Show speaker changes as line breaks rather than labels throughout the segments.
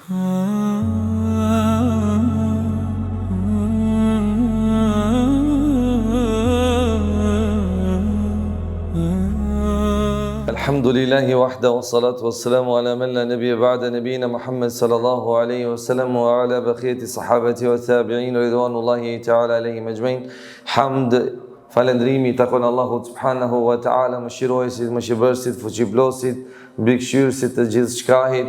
الحمد لله وحده والصلاة والسلام على من لا نبي بعد نبينا محمد صلى الله عليه وسلم وعلى بقية صحابته والتابعين رضوان الله تعالى عليهم أجمعين حمد Falënderimi i takon Allahut subhanahu wa ta'ala, mëshiruesit, mëshirbërësit, fuqiplosit, mbikëqyrësit të gjithçkahit.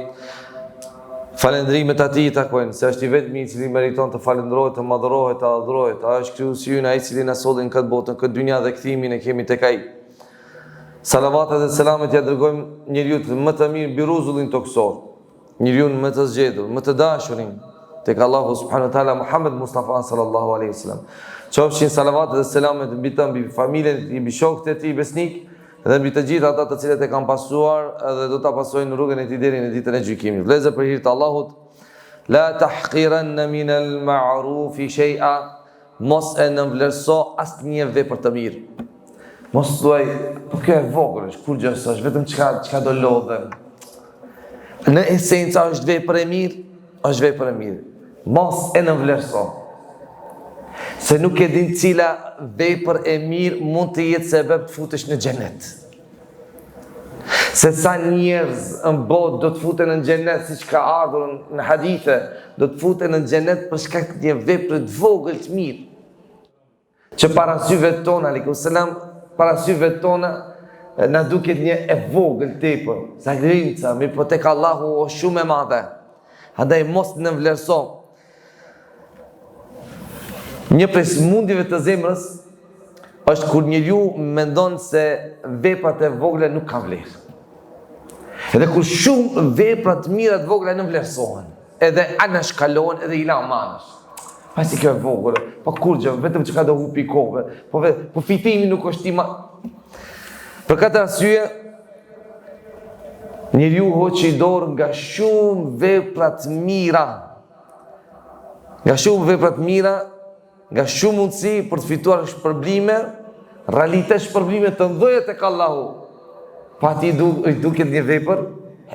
Falënderimet atij i takojnë, se është i vetmi i cili meriton të falënderohet, të madhërohet, të adhurohet. Ai është krijuesi ynë, ai i cili na solli në këtë botë, në këtë dynja dhe kthimin e kemi tek ai. Salavatet dhe selamet ia dërgojmë njeriut më të mirë mbi rruzullin tokësor. Njeriun më të zgjedhur, më të dashurin tek Allahu subhanahu wa taala Muhammed Mustafa sallallahu alaihi wasallam. Qofshin salavatet dhe selamet mbi të, mbi familjen e tij, mbi shokët e tij besnik dhe mbi të gjithë ata të cilët e kanë pasuar dhe do ta pasojnë rrugën e tij deri në ditën e gjykimit. Vëllezër për hir të Allahut, la tahqiranna min al-ma'ruf shay'a Mos e nënvlerëso asnjë vepër të mirë. Mos thuaj, po kjo e vogël është, kurgjë s'është, vetëm çka çka do lodhem. Në esencë është vepër e mirë, është vepër e mirë. Mos e nënvlerëso. Se nuk e din cila vepër e mirë mund të jetë sebeb të futesh në xhenet. Se sa njerëz në botë do të futen në xhenet, siç ka ardhur në hadithe, do të futen në xhenet për shkak të një vepre të vogël të mirë. Që para syve tona, alejkum selam, para syve tona na duket një e vogël tepër, sa grimca, mirëpo tek Allahu është shumë e madhe. Andaj mos nënvlerëso. Një prej sëmundjeve të zemrës është kur njeriu mendon se veprat e vogla nuk kanë vlerë. Edhe kur shumë vepra të mira të vogla nënvlerësohen, edhe anashkalohen edhe i lamë anash. Pa si kjo e vogël, po kurgjë, vetëm çka do hupi kohë, po, ve, po fitimi nuk është i ma... Për këtë arsye, njeriu hoqi dorë nga shumë vepra të mira, Nga shumë vepra të mira, nga shumë mundësi për të fituar shpërblime, realitet shpërblime të mëdha tek Allahu. Po atij i du, i duket një vepër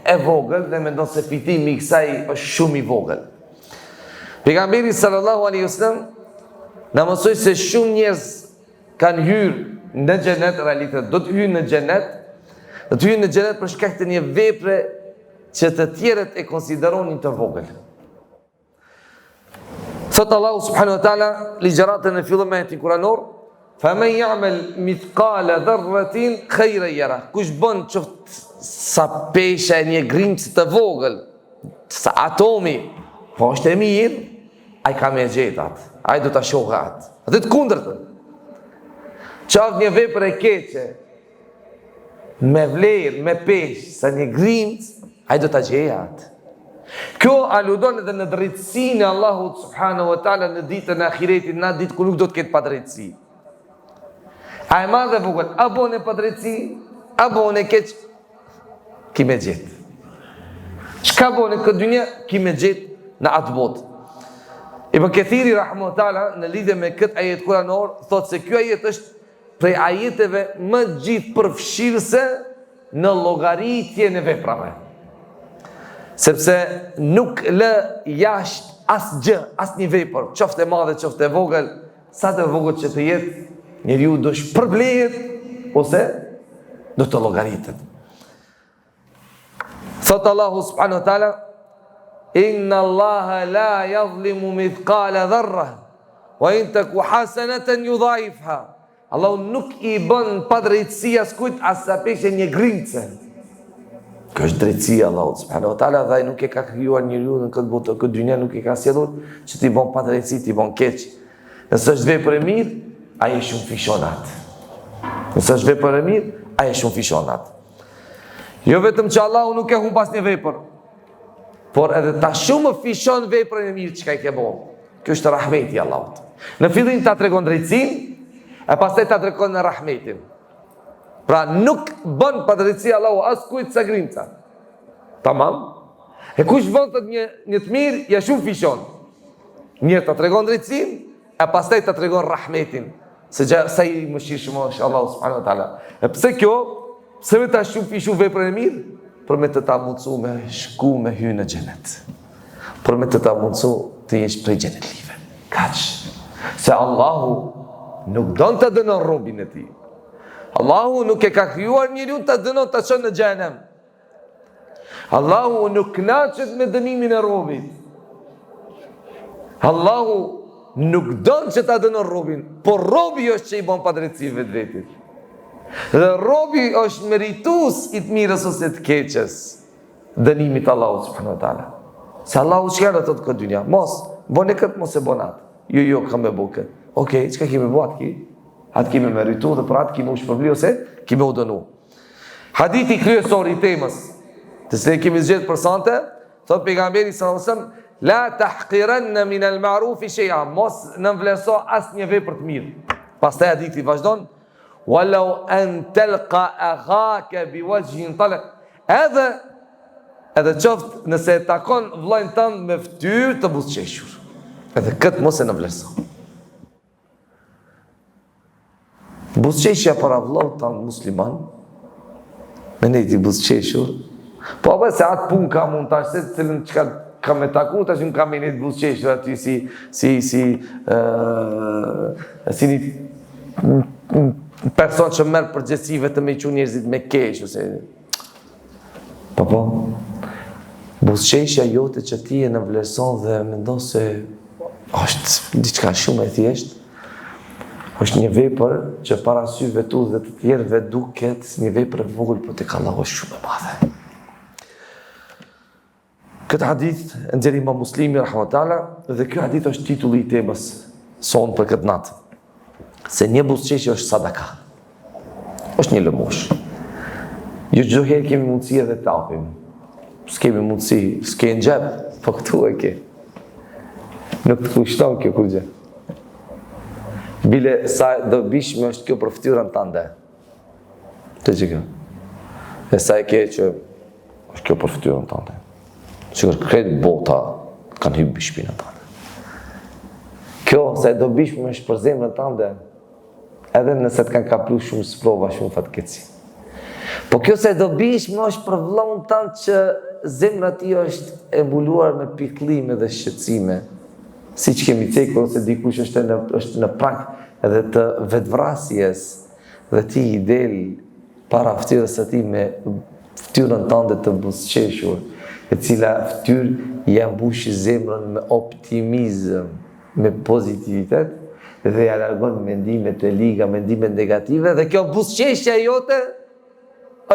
e vogël dhe mendon se fitimi i kësaj është shumë i vogël. Pejgamberi sallallahu alaihi wasallam na mësoi se shumë njerëz kanë hyrë në xhenet realitet do të hyjnë në xhenet, do të hyjnë në xhenet për shkak të një vepre që të tjerët e konsideronin të vogël. Thot Allahu subhanahu wa taala ligjëratën e fillon me ajetin kuranor, fa men ya'mal mithqala dharratin khayran yara. Kush bën qoftë sa pesha e një grimce të vogël, sa atomi, po është e mirë, ai ka me gjet atë, ai do ta shohë atë. Dhe të kundërtën. Qoftë një vepër e keqe, me vlerë, me peshë, sa një grimcë, ai do ta gjejë atë. Kjo aludon edhe në drejtësinë e Allahut subhanahu wa taala në ditën e ahiretit, në ditë ku nuk do të ketë padrejtësi. A e madhe e vogël, a bone padrejtësi, a bone keq, ki me gjetë. Çka bone n'këtë dynja, ki me gjetë në atë botë. Ibn Kethiri, rahimehullahu teala, në lidhje me këtë ajet kuranor, thotë se ky ajet është prej ajeteve më gjithëpërfshirëse në llogaritjen e veprave. Sepse nuk lë jashtë asgjë, asnjë vepër, qoftë e madhe, qoftë e vogël, sado e vogël që të jetë, njeriu do shpërblehet ose do të llogaritet. Thot Allahu subhanahu wa taala Inna Allaha la yadhlimu mithqala dharra wa in taku hasanatan yudha'ifha. Allahu nuk i bën padrejtësi askujt as sa pesha e një grimce. Kjo është drejtësia e Allahut subhanahu wa taala dhe ai nuk e ka krijuar njeriun në këtë botë, këtë dynja nuk e ka sjellur që t'i bën padrejtësi, t'i bën keq. Nëse është vepër e mirë, ai e shumëfishon atë. Nëse është vepër e mirë, ai e shumëfishon atë. Jo vetëm që Allahu nuk e humb asnjë vepër, por edhe ta shumëfishon veprën e mirë çka e ke bo. Kjo është rahmeti i Allahut. Në fillim ta tregon drejtësinë, e pastaj ta tregon rahmetin. Pra nuk bën padrejtësi Allahu askujt sa grimca. Tamam. E kush bën thot një një të mirë, ja shumëfishon. Njëherë ta tregon drejtësinë, e pastaj ta tregon rahmetin. Se gja, sa i mëshirshëm është Allahu subhanahu wa taala. E pse kjo? Pse me ta shumëfishu veprën e mirë? Për me të ta mundësu me shku me hy në xhenet. Por me të ta mundësu të jesh prej xhenetlive. Kaq. Se Allahu nuk don ta dënon robin e tij. Allahu nuk e ka krijuar njeriun ta dënon ta çon në xhehenem. Allahu nuk kënaqet me dënimin e robit. Allahu nuk don që ta dënon robin, por robi është që i bon padrejtësi vetvetit. Dhe robi është meritues i të mirës ose të keqes, dënimit të Allahut subhanahu wa taala. Se Allahu çka na thotë n'këtë dynja? Mos bone këtë, mos e bon atë. Jo, jo, kam me bo këtë. Okej, çka ki me bo atë ki? Atë ki me meritu dhe për atë ki me u shpërbly ose ki me u dënu. Hadithi kryesor i temës, të cilën e kemi zgjedh për sante, thot pejgamberi sallallahu alajhi wasallam, la tahqiranna min al-ma'ruf shay'a, mos nënvlerëso asnjë vepër të mirë. Pastaj hadithi vazhdon, walau an talqa akhaka bi wajhin talq. Edhe edhe qoftë nëse e takon vëllain tënd me fytyrë të buzëqeshur. Edhe këtë mos e nënvlerëso. Buzëqeshja para vëllaut tand musliman, me nejt i buzëqeshur, po apo se atë punë kam unë tash, se cilën çka kam me taku, tash unë kam me nejt buzëqeshur aty si, si, si, uh, si një person që merr përgjegjësi vetëm me i çu njerëzit me kesh, ose... Po po, buzëqeshja jote që ti e nënvlerëson dhe mendon se është diçka shumë e thjeshtë, është një vepër që para syve tu dhe të tjerëve duket si një vepër e vogël, po tek Allahu është shumë e madhe. Këtë hadith e nxjerr Imam Muslimi rahimahullahu teala dhe ky hadith është titulli i temës sonë për këtë natë. Se një buzëqeshje është sadaka. Është një lëmoshë. Jo çdo herë kemi mundësi edhe të japim. S'kemi mundësi, s'ke në xhep, po këtu e ke. Nuk të kushton kjo kurgjë. Bile sa e dobishme është kjo për fytyrën tënde. Të që kjo. E sa e ke që është kjo për fytyrën tënde. Sikur krejt bota kanë hypë mbi shpinën tënde. Kjo sa e dobishme është për zemrën tënde, edhe nëse të kanë kaplu shumë sprova, shumë fatkeqësi. Po kjo sa e dobishme është për vëllaun tënd që zemra e tij është e mbuluar me pikëllime dhe shqetësime. Siç kemi cekur ose dikush është në është në prag edhe të vetëvrasjes, Dhe ti i del para fytyrës së tij me fytyrën tënde të buzëqeshur, e cila fytyrë ia mbush zemrën me optimizëm, me pozitivitet dhe ia largon mendimet e liga, mendimet negative dhe kjo buzëqeshja jote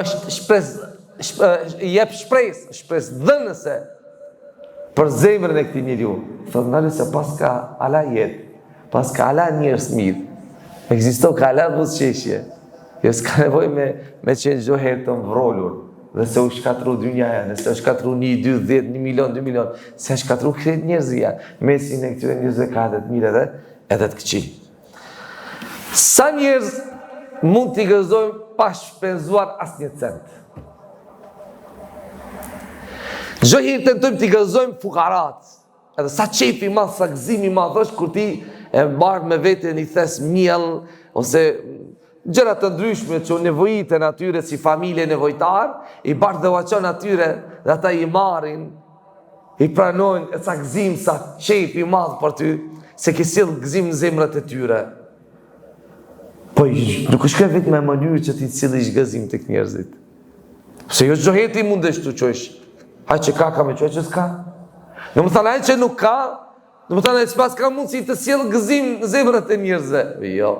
është shpresë shp, jep shpresë, shpresëdhënëse për zemrën e këtij njeriu. Thotë ndale se paska ala jetë, paska ala njerëz mirë. Ekziston ka ala buzëqeshje. Jo s'ka nevojë me me qenë çdo herë të mvrolur dhe se u shkatru dynjaja, nëse u shkatru 1, 2, 10, 1 milion, 2 milion, se u shkatru krejt njerëzia. Mesin e këtyre njerëzve ka edhe të mirë edhe edhe të këqij. Sa njerëz mund t'i gëzojmë pa shpenzuar asnjë cent? Çdo herë tentojmë t'i gëzojmë fukarat. Edhe sa qejf i madh, sa gëzim i madh është kur ti e mbart me vete një thes miell ose gjëra të ndryshme që u nevojiten atyre si familje nevojtar, i bart dhe ua çon atyre dhe ata i marrin I pranojnë e sa gëzim, sa qejf i madh për ty, se ke sjell gëzim në zemrat e tyre. Po nuk është kjo e vetmja mënyrë që ti të sjellësh gëzim tek njerëzit. Se jo çdo herë ti mundesh t'u çojsh. Ai që ka ka me çu, ai që s'ka. Domethënë ai që nuk ka, domethënë ai s'paska mundësi të sjellë gëzim në zemrat e njerëzve. Jo.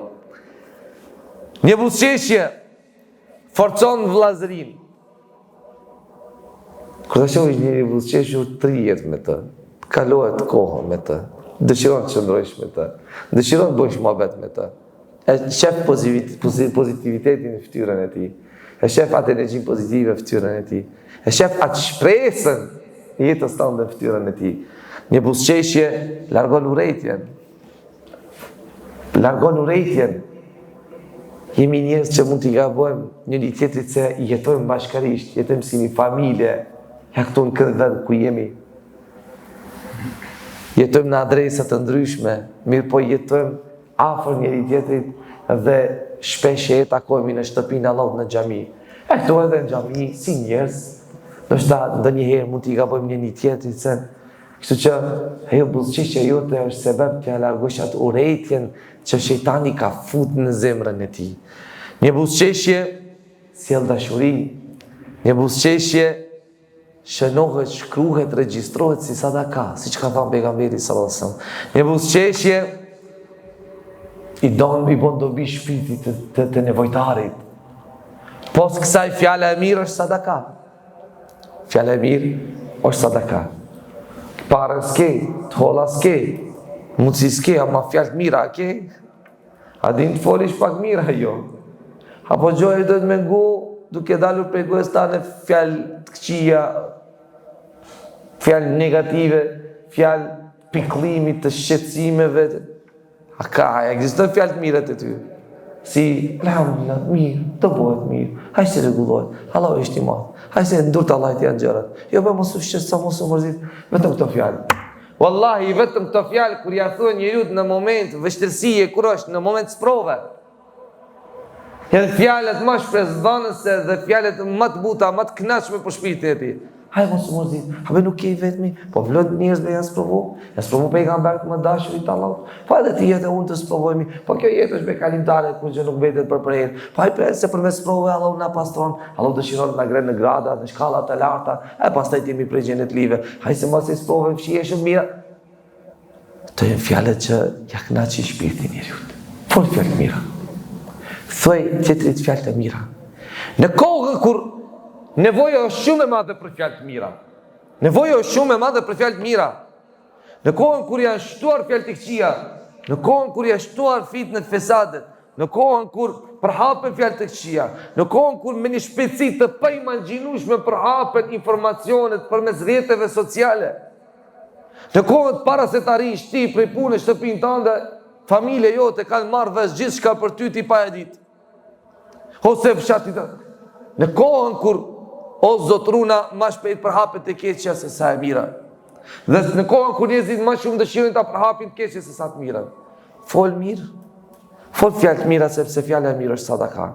Një buzëqeshje forcon vëllazërinë. Kur ta shohësh njeri buzëqeshur rrihet me të, kalohet kohë me të, dëshiron të qëndrojsh me të, dëshiron të bëjsh muhabet me të. E shef pozitivitetin në fytyrën e tij. E shef atë energjinë pozitive në fytyrën e tij. E shef atë shpresën e jetës tënde në fytyrën e tij. Një buzëqeshje largon urrejtjen. Largon urrejtjen. Jemi njerëz që mund t'i gabojmë njëri tjetrit se jetojmë bashkërisht, jetojmë si një familje. Ja këtu në këtë vend ku jemi. Jetojmë në adresa të ndryshme, mirëpo jetojmë afër njëri tjetrit dhe shpesh e takohemi në shtëpinë e Allahut në xhami. E këtu edhe në xhami si njerëz, ndoshta ndonjëherë mund t'i gabojmë njëri tjetrit se. Kështu që ajo buzëqeshja jote është sebeb t'ia largosh atë urrejtjen që shejtani ka fut në zemrën e tij. Një buzëqeshje sjell dashuri, një buzëqeshje shënohet, shkruhet, regjistrohet si sadaka, siç ka thënë pejgamberi sallallahu alajhi wasallam. Një buzëqeshje i don i bon dobi shpirtit të, të, të nevojtarit. Pos kësaj fjala e mirë është sadaka. Fjala e mirë është sadaka. Pare s'ke, të holla s'ke, mundësi s'ke, ama fjalë të mira ke? A din të folish pak mirë a jo? Apo gjoja do të me ngu duke dalur prej gojës tane fjalë të këqija, fjalë negative, fjalë pikëllimit të shqetësimeve. A ka, a ekzistojnë fjalë të mira te ty? Si, alhamdulillah, mirë, do bëhet mirë, hajt se rregullohet, Allahu është i madh, hajt se në durë të Allahut janë gjërat. Jo, be mos u shqetëso, mos u mërzit, vetëm këto fjalë. Wallahi, vetëm këto fjalë kur ja thua njeriut në moment vështirësie, kur është në moment sprove. Janë fjalët më shpresëdhënëse dhe fjalët më të buta, më të kënaqshme për shpirtin e tij. Hajt mos u mërzit, a be nuk je i vetmi, po plot njerëz be janë sprovu, janë sprovu pejgamberët më dashurit të Allahut, po edhe ti edhe unë të sprovojmi, po kjo jetë është be kalimtare, kurgjë nuk mbetet për përherë, po hajt be se përmes sprove Allahu na pastron, Allahu dëshiron të na ngre në grada, në shkalla të larta, e pastaj të jemi prej xhenetlive, hajt se mbas sprove fshihen shumë mira, Këto janë fjalët që ja kënaqin shpirtin njeriut. Fol fjalë të mira. Thuaj tjetrit fjalë të mira. Në kohën kur nevoja është shumë e madhe për fjalë të mira. Nevoja është shumë e madhe për fjalë të mira. Në kohën kur janë shtuar fjalët e këqija, në kohën kur janë shtuar fitnet fesadet, në kohën kur përhapen fjalët e këqija, në kohën kur me një shpejtësi të paimagjinueshme përhapen informacionet përmes rrjeteve sociale, Në kohën para se të arrish ti prej pune në shtëpinë tënde, familja jote kanë marrë vesh gjithçka për ty ti pa e ditë. Ose fshati të. Në kohën kur o Zot runa ma shpejt përhapet e keqja se sa e mira. Dhe në kohën kur njerëzit ma shumë dëshirojnë ta përhapin të keqen se sa të mirën. Fol mirë. Fol fjalë të mira sepse fjala e mirë është sadaka.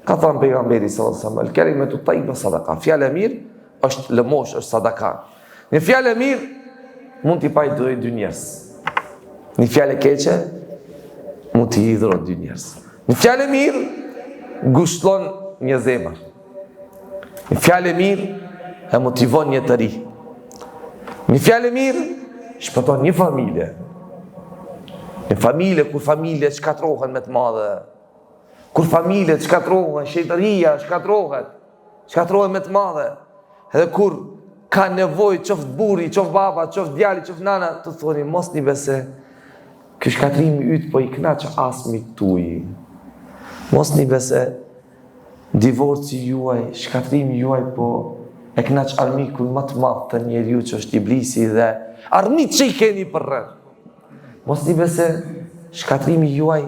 Ka thënë pejgamberi sallallahu alajhi wasallam, "El kelimetu tayyiba sadaka." Fjala e mirë është lëmoshë, është sadaka. Një fjalë e mirë mund t'i pajtojë dy njerëz. Një fjalë e keqe mund t'i hidhërojë dy njerëz. Një fjalë e mirë ngushllon një zemër. Një fjalë e mirë e motivon një të ri. Një fjalë e mirë shpëton një familje. Një familje kur familjet shkatërrohen me të madhe. Kur familjet shkatërrohen, shejtëria shkatërrohet. Shkatërrohet me të madhe. Edhe kur ka nevojë qoftë burri, qoftë baba, qoftë djali, qoftë nana, të thoni mos ni bese. Ky shkatërrimi yt po i kënaq hasmit tuj. Mos ni bese divorci juaj, shkatërrimi juaj po e kënaq armikun më të madh të njeriut që është iblisi dhe armiqtë që i keni përreth. Mos ni bese shkatërrimi juaj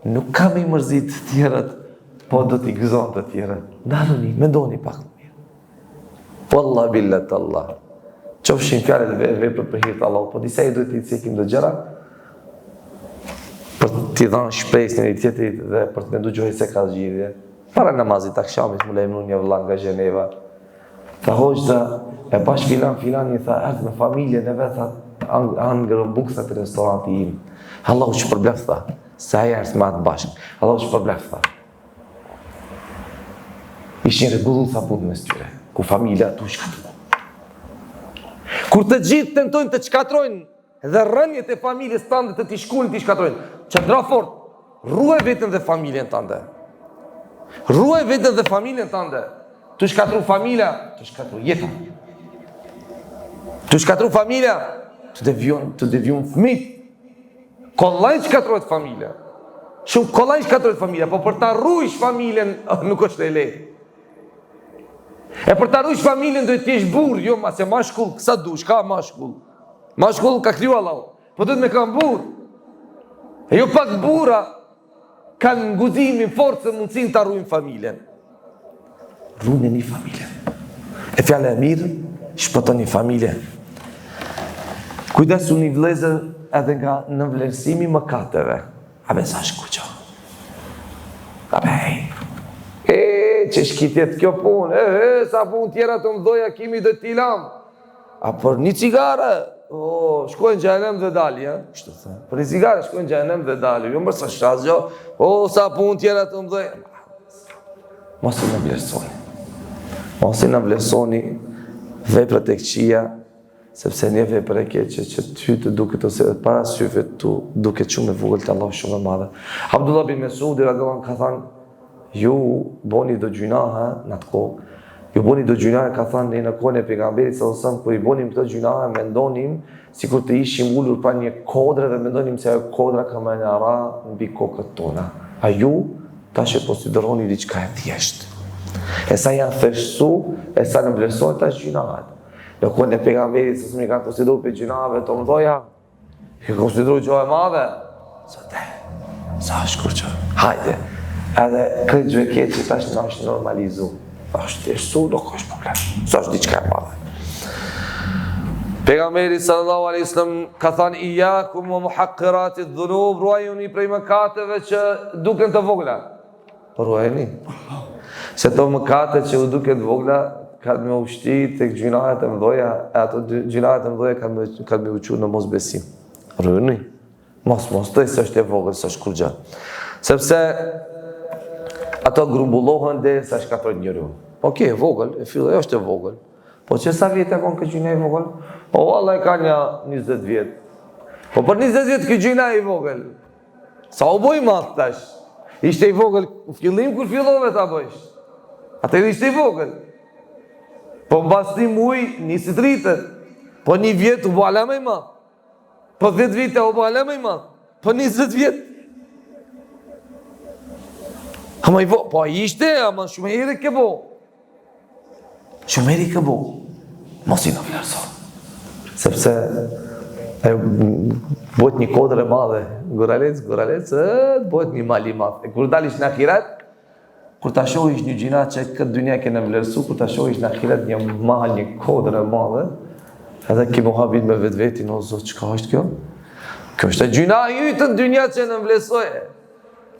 Nuk ka me i mërzit të tjerët, po do t'i gëzon të tjerët. Ndaluni, mendoni pak më mirë. Wallah billah tallah. Qofshin fjalët dhe veprat për hir të Allahut, po disa i duhet t'i cekim do gjëra për t'i dhënë shpresë njëri tjetrit dhe për të menduar gjoja se ka zgjidhje. Para namazit të akshamit m'u lajmëru një vëlla nga Gjeneva. Tha hoxhë, tha, e pash filan filani, tha, erdh me familjen e vet, tha, hëngrën bukë, tha, te restoranti im. Allahu të shpërbleftë, tha, se ai erdh me atë bashkë. Allahu të shpërbleftë, tha. Ishin rregullu, tha, punët mes tyre, ku familja tu shkatërru. Kur të gjithë tentojnë të shkatërrojnë Dhe rrënjët e familjes tënde të t'i shkulin t'i shkatërrojnë. Qëndro fort, ruaj veten dhe familjen tënde. Ruaj veten dhe familjen tënde. T'u shkatërru familja, t'u shkatërru jeta. T'u shkatërru familja, të devijun, të devijun fëmijët. Kollaj shkatërrohet familja. Shumë kollaj shkatërrohet familja, po për ta rujt familjen nuk është e lehtë. E për ta rujt familjen duhet të jesh burrë, jo ma se mashkull, sa dush, ka mashkull. Mashkull ka kriju Allahu. Po duhet me kanë burrë. E jo pak burra kanë guximin, forcën, mundësinë ta rujnë familjen. Rujnë një familje. E fjala e mirë, shpëton një familje. Kujdesuni vëllezër edhe nga nënvlerësimi i mëkateve. A be sa shkuqo. A be hej. E, që shkitet kjo punë, e, e, sa punë tjera të mdhoja kimi dhe t'i lamë. A për një cigare? O, shkojnë xhehenem dhe dali, ja? Kështu thë. Për një cigare shkojnë xhehenem dhe dali. Jo mërë s'është asgjë. O, sa punë tjera të mëdha. Mos i nënvlerësoni. Mos i nënvlerësoni veprat e këqija, sepse një vepër e keqe që ty të duket ose para syve tu duket shumë e vogël te Allahu shumë e madhe. Abdullah bin Mesudi radiallahu anhu ka thënë ju boni do gjynahe në atë kohë. Ju boni do gjynahe ka thënë ne në kohën e pejgamberit sallallahu alajhi wasallam kur i bonim këto gjynahe mendonim sikur të ishim ulur pranë një kodre dhe mendonim se ajo kodra ka me na ra mbi kokët tona. A ju tash e konsideroni diçka e thjeshtë. E sa janë thjeshtësu, e sa nënvlerësohen tash gjynahet. Në kohën e pejgamberit sallallahu alajhi wasallam i kanë konsideruar prej gjynaheve të mëdha. I kanë konsideruar gjë e madhe. Sot e, s'është kurgjë. Hajde. Edhe krejt gjë e keqe tash na është normalizu. Është thjeshtësu, nuk është problem. S'është diçka e madhe. Pejgamberi sallallahu alaihi wasallam ka thënë iyakum wa muhaqqirati dhunub, ruajuni prej mëkateve që duken të vogla. Po ruajuni. Se ato mëkate që u duken të vogla, kanë me u shti tek gjynahet e mëdha, e ato gjynahet e mëdha kanë me kanë me u çu në mosbesim. Ruajuni. Mos mos thuj se është e vogël, s'është kurgjë. Sepse ato grumbullohen derisa shkatërrojnë njeriun. Okej, e vogël, e filloi është e vogël. Po që sa vjet e kon ky gjynah i vogël? Po valla e ka nja 20 vjet. Po për 20 vjet ky gjynah i vogël. Sa u bo i madh tash? Ishte i vogël në fillim kur fillove ta bëjsh. Atëherë ishte i vogël. Po mbas një muj nisi të rritet. Po një vjet u bo hala më i madh. Po 10 vite u bo hala më i madh. Po 20 vjet. Ama i vo, po ishte, ama shumë herë ke bo. Shumë herë i ke bo. Mos i nënvlerëso. Sepse ajo bëhet një kodër e madhe, guralec, guralec, e bëhet një mal i madh. E kur dalish në ahiret, kur ta shohish një gjynah që këtë dynja ke nënvlerësu, kur ta shohish në ahiret një mal, një kodër e madhe, edhe ke m'u habit me vetvetin, o Zot, çka është kjo? Kjo është gjynahi yt në dynja që nënvlerësoje.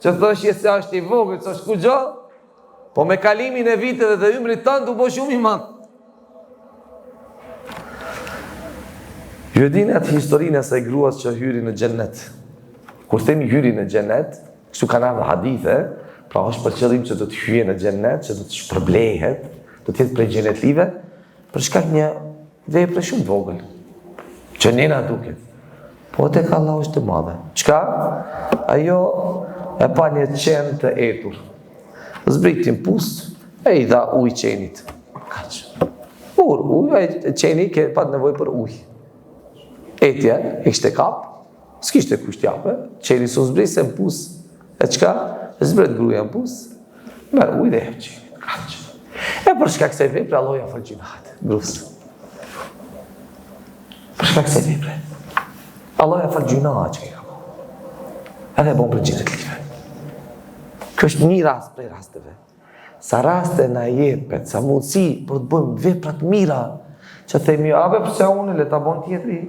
Që thoshje se është i vogël, s'është kurgjo, Po me kalimin e viteve dhe ymrit tënd u bo shumë i madh. Ju e dini atë historinë e asaj gruas që hyri në xhennet. Kur themi hyri në xhennet, kështu kanë ardhur hadithe, pra është për qëllim që do të hyjë në xhennet, që do të shpërblehet, do të jetë prej xhennetlive, Për shkak një vepre shumë të vogël, që ne na duket. Po tek Allahu është e madhe. Çka? Ajo e pa një qen të etur. Zbriti në pus, e i dha ujë qenit. Kaq. Ur, ujë, ai qeni ke pat nevojë për ujë. Etja, e kishte kap, s'kishte kush t'jape, qeni s'u zbriste në pus. E çka? Zbret gruaja në pus, merr ujë dhe jep qenit. Kaq. E për shkak kësaj vepre, Allahu ja fal gjynahet, grus. Për shkak kësaj vepre. Allahu ja fal gjynahet që i ka bo. Edhe e bon prej xhenetlive. Kjo është një rast prej rasteve. Sa raste na jepet, sa mundësi për të bëjmë vepra të mira, që themi, a be pse unë, le ta bon tjetri.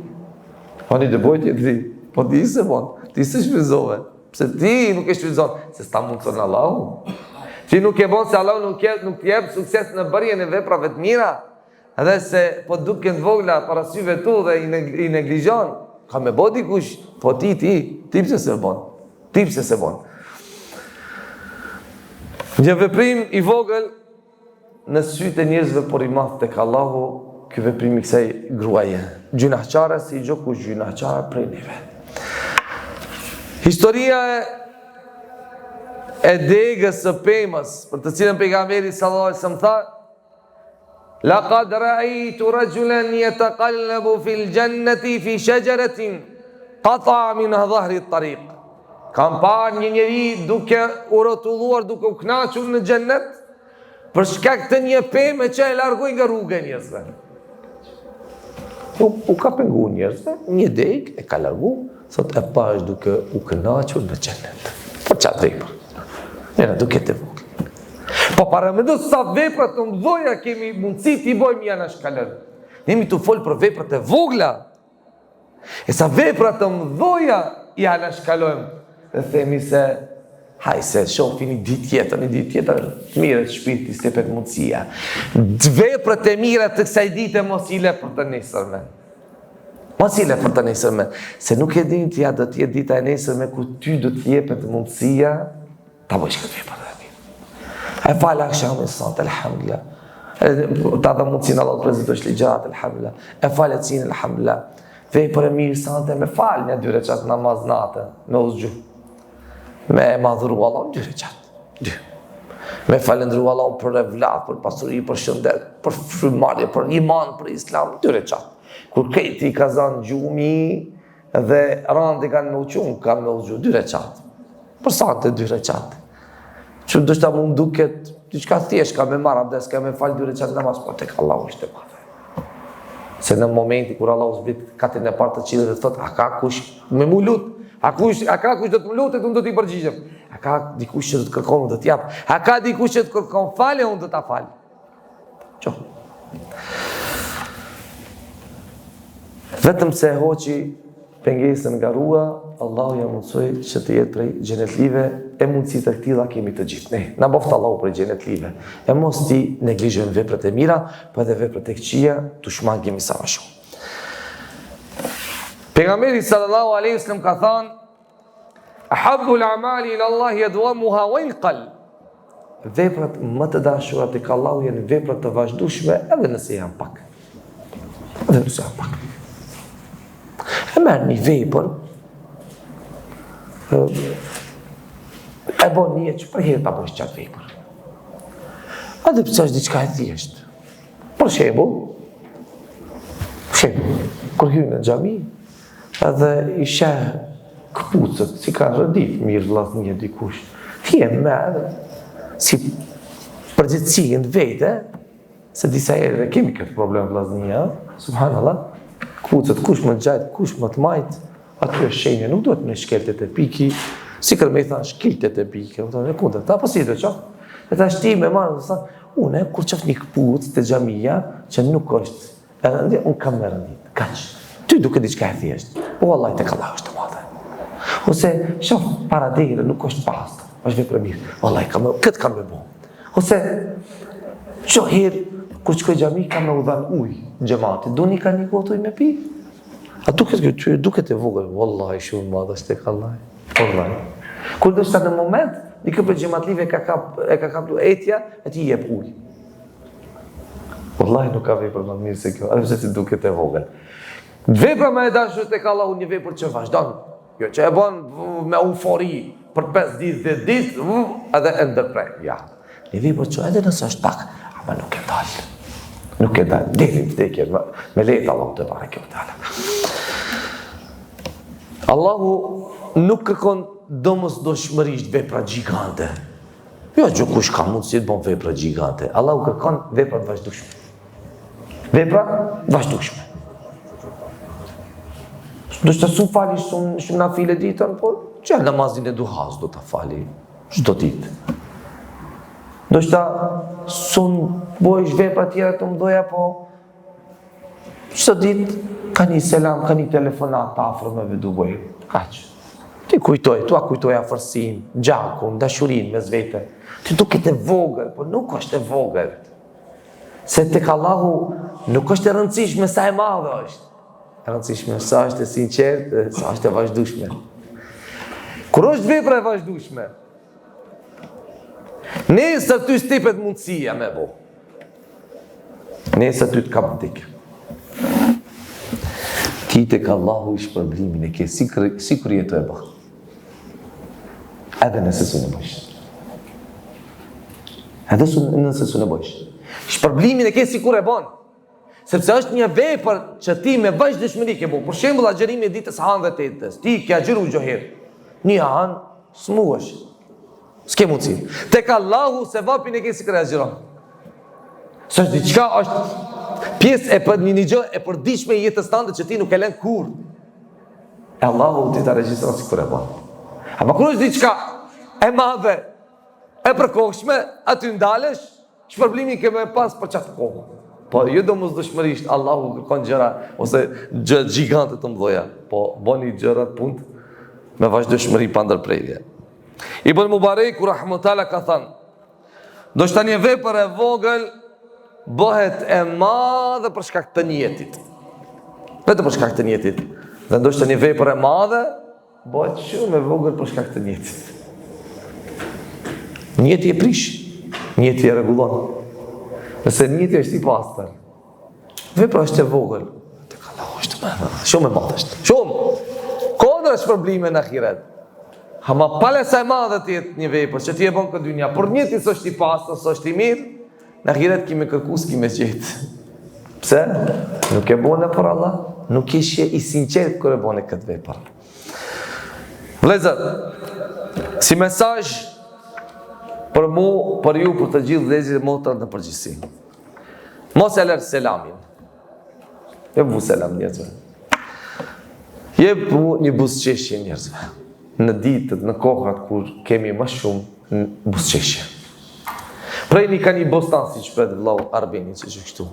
Po një të boj tjetri, po ti s'e bon, ti s'e shfrytëzove. Pse ti nuk e shfrytëzon? Se s'ta mundëson Allahu. Ti nuk e bon se Allahu nuk, e, nuk të jep sukses në bërjen e veprave të mira. Edhe se po duken të vogla para syve tu dhe i, neg i neglizhon. Ka me bo dikush, po ti, ti, ti pse s'e bon? Ti pse s'e bon? Një veprim i vogël në sytë e njerëzve por i madh tek Allahu, ky veprim i kësaj gruaje. Gjynahqare si çdokush gjynahqar prej neve. Historia e e degës së pemës, për të cilën pejgamberi sallallahu alajhi wasallam tha, Laqad ra'aytu rajulan yataqallabu fil jannati fi shajaratin qata'a min dhahri at-tariq. Kam parë një njeri duke u rrotulluar, duke u kënaqur në xhennet për shkak të një peme që e largoi nga rruga e njerëzve. U, u ka pengu njerëzve, një degë e ka largu, thot e pash duke u kënaqur në xhennet. Për qatë vepër. Ne na duket e vogël. Po paramendo sa vepra të mëdha kemi mundësi t'i bojmë i anashkalojmë. Ne jemi tu folë për veprat e vogla. E sa vepra të mëdha i anashkalojmë. Dhe themi se, haj se shofi një ditë tjetër, një ditë tjetër, të mirët shpirti s'jepet mundësia. Veprat e mira të kësaj dite mos i le për të nesërmen. Mos i le për të nesërme, se nuk e din ti a do të jetë dita e nesërme ku ty do të jepet mundësia ta bësh këtë vepër të mirë. E fal akshamin sot, elhamdulillah. Ta dha mundësinë Allahu të prezantosh ligjëratë, elhamdulillah. E fal jacinë, elhamdulillah. Vepër e mirë sante me fal një dy reqat namaz natën, me u zgju. Me e madhëru Allahun, dy reqat. Dy. Me falëndru Allahun për evlat, për pasuri, për shëndet, për frymarrje, për iman, për islam, dy reqat. Kur krejt i ka zanë gjumi dhe randë i kanë me u çu, kam me u zgju, dy reqat. Për sante dy reqat. Që ndoshta mund duket, diçka thjesht, ka me marrë abdes, ka me falë dy reqat namaz, po tek Allahu është e madhe. Se në momenti kur Allahu zbrit katin e parë të qiellit dhe thot, a ka kush me mu lut? A kush, a ka kush do të më lutet, unë do t'i përgjigjem. A ka dikush që do të kërkon, unë do t'jap. A ka dikush që të kërkon falje, unë do ta fal. Qo. Vetëm se e hoqi pengesën nga rruga, Allahu ja mundësoi që të jetë prej xhenetlive, e mundësi të këtilla kemi të gjithë ne. Na boftë Allahu prej xhenetlive. E mos t'i neglizhojmë veprat e mira, po edhe veprat e këqija, t'u shmangemi sa më shumë. Pejgamberi sallallahu alaihi wasallam ka thënë: "Ahabbul a'mali ila Allahi adwamuha wa in qall." Veprat më të dashura tek Allahu janë veprat të vazhdueshme edhe nëse janë pak. Edhe nëse janë pak. E merr një vepër e bon nijet që përherë ta bësh qatë vepër. Edhe pse është diçka e thjeshtë. Për shembull, për shembull, kur hyn në xhami, Edhe i sheh këpucët, si kanë rendit mirë vllaznia dikush. Ti e merr, si përgjegjësi në vete, se disa herë dhe kemi këtë problem vllaznia, subhanallah, këpucët kush më gjatë, kush më të majtë, aty është shenjë, nuk duhet me shkel te tepiki, sikur me i thanë shkel te tepiki, më thonë, e kundër, ta po si të qoftë, e tash ti me marrë, dhe thanë, unë, kur shof një këpucë te xhamia, që nuk është E rendit, unë kam me rendit. Kaq. Ty duket diçka e thjeshtë. Po vallahi tek Allahu është e madhe. Ose shof para dere nuk është pastër. Është vepër e mirë. Vallahi kam këtë kam me bo. Ose çdo herë kur shkoj xhami kam me u dhan ujë xhematit. Doni ka një gotë ujë me pi? A duket kjo ty duket e vogël? Wallahi shumë e madhe është tek Allahu. Wallahi. Kur ndoshta në moment, dikë prej xhematlive ka kap e ka kaplu etja, e ti jep ujë. Wallahi nuk ka vepër më të mirë se kjo, edhe pse si duket e vogël. Vepra më e dashur tek Allahu një vepër që vazhdon, jo që e bën me eufori për 5 ditë, 10 ditë, edhe e ndërpre. Ja. Një vepër që edhe nëse është pak, ama nuk e ndal. Nuk e ndal deri në vdekje, me leje të Allahut tebareke ve teala. Allahu nuk kërkon domosdoshmërisht vepra gjigante. Jo, gjithkush ka mundësi të bon vepra gjigante. Allahu kërkon vepra të vazhdueshme. Vepra të vazhdueshme. Ndoshta s'un fali shumë, shumë nafile ditën, po që namazin e duhas do ta fali çdo ditë. Ndoshta s'un bojsh vepra tjera të mdhoja, po Çdo ditë ka një selam, ka një telefonat të afërmeve du bëj. Kaq. Ti kujtoj, tua kujtoj afërsinë, gjakun, dashurinë mes vete. Ty duket e vogël, po nuk është e vogël. Se tek Allahu nuk është e rëndësishme sa e madhe është. E rëndësishme sa është e sinqertë dhe sa është e vazhdueshme. Kur është vepra e vazhdueshme? Nesër ty s't'jepet mundësia me bo. Nesër ty të kap vdekja. Ti tek Allahu shpërblimin e ke sikur, sikur je tu e ba. Edhe nëse s'un e bojsh. Edhe nëse s'un e bojsh. Shpërblimin e ke sikur e bon. Sepse është një vepër që ti me vazhdueshmëri ke bo. Për shembull, agjërimi i ditës hanë dhe të enjtes. Ti ke agjëru çdo herë. Një hanë, smuhesh. S'ke mundësi. Tek Allahu sevapin e ke sikur e agjëron. Se është diçka është pjesë e për një një gjë e përditshme e jetës tënde që ti nuk e lën kurrë. E Allahu ti ta regjistron sikur e bën. Ama kur është diçka e madhe, e përkohshme, aty ndalesh, Shpërblimin ke me pas për qatë kohë. Po jo domosdoshmërisht Allahu kërkon gjëra ose gjë gjigante të mëdha, po bëni gjërat punt me vazhdueshmëri pa ndërprerje. Ibn Mubareku rahmetullah ka thënë, ndoshta një vepër e vogël bëhet e madhe për shkak të nijetit. Vetëm për shkak të nijetit. Dhe ndoshta një vepër e madhe, bëhet shumë e vogël për shkak të nijetit. Nijeti e prish, nijeti e rregullon. Nëse nijeti është i pastër, vepra është e vogël, tek Allahu është e madhe, shumë e madhe është. Shumë. Kundra shpërblime në ahiret. Ama pale sa e madhe të jetë një vepër që ti e bën këtë dynja, por nijeti s'është i pastër, s'është i mirë, Në ahiret ki me kërku, s'ki me gjetë. Pse? Nuk e bone për Allah, nuk ishe i sinqert kur e bone këtë vepër. Vllezër, si mesazh për mu, për ju, për të gjithë vllezërit e motrat në përgjithësi. Mos e lër selamin. Jepu selam njerëzve. Jepu një buzëqeshje njerëzve. Në ditët, në kohët kur kemi më shumë buzëqeshje. Prej një ka një bostan, siç pret vllau Arbeni që që kështu.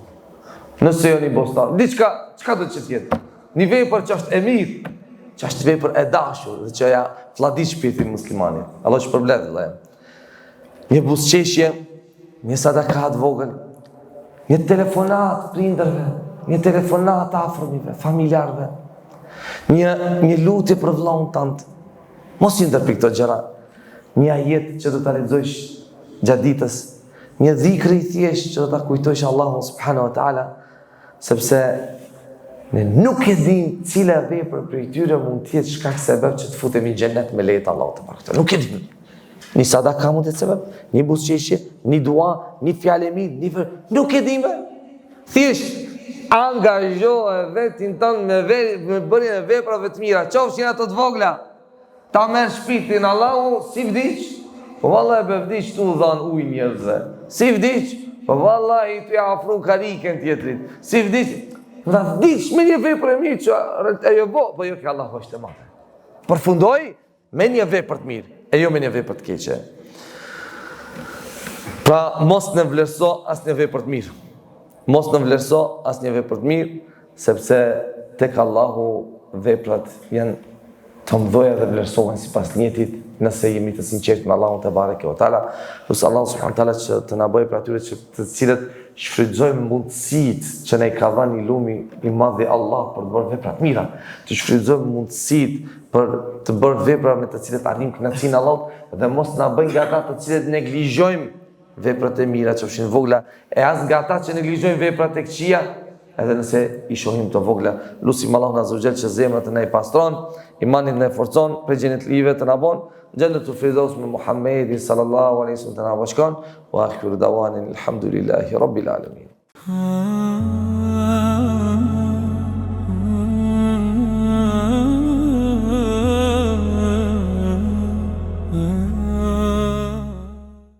Nëse jo një bostan, diçka, çka do që t'jetë? Një vepër që është e mirë, që është vepër e dashur dhe që ja flladit shpirtin muslimanit. Allahu t'shpërbleftë, vëlla. Një buzëqeshje, një sadaka të vogël, një telefonat prindërve, një telefonat afërmive, familjarëve, një, një lutje për vëllaun tand. Mos i ndërprit këto gjëra. Një ajet që do ta lexojsh gjatë ditës, një dhikr i thjeshtë që do ta kujtojsh Allahun subhanahu wa taala, Sepse ne nuk e dimë cila vepër prej tyre mund të jetë shkak sebeb që të futemi në xhenet me leje të Allahut tebareke. Nuk e dimë. Një sadaka mund të jetë sebeb, një buzëqeshje, një dua, një fjalë e mirë, një vër, nuk e dimë. Thjesht angazhoje vetin tënd me ve, me bërjen e veprave të mira, qofshin ato të vogla. Ta merr shpirtin Allahu, si vdiq? Po vallahi be vdiq tu dhanë ujë njerëzve. Si vdiq? Po vallahi tu ja afru karriken tjetrit. Si vdiq? Dhe vdiq me një vepër e mirë që e jo bo, po jo ke Allahu është e madhe. Përfundoi me një vepër të mirë, e jo me një vepër të keqe. Pra, mos nënvlerëso asnjë vepër të mirë. Mos nënvlerëso asnjë vepër të mirë, Sepse tek Allahu veprat janë të mëdha dhe vlerësohen sipas nijetit, nëse jemi të sinqertë me Allahun tebareke ve teala, lus Allahun subhanahu teala që të na bëjë prej atyre që të cilët shfrytëzojmë mundësitë që na i ka dhënë i lumi i madhi Allah për të bërë vepra të mira, të shfrytëzojmë mundësitë për të bërë vepra me të cilët arrijmë kënaqësinë e Allahut dhe mos na bëjë nga ata të cilët neglizhojmë veprat e mira qofshin vogla, e as nga ata që neglizhojnë veprat e këqija, edhe nëse i shohim të vogla. Lusim Allahun azze ve xhel që zemrat të na i pastron, imanin të na e forcon, prej xhenetlive të na bon, xhenetul firdaus me Muhammedin sallallahu alaihi wasallam të na bashkon, wa akhiru dawana alhamdulillahi rabbil alamin.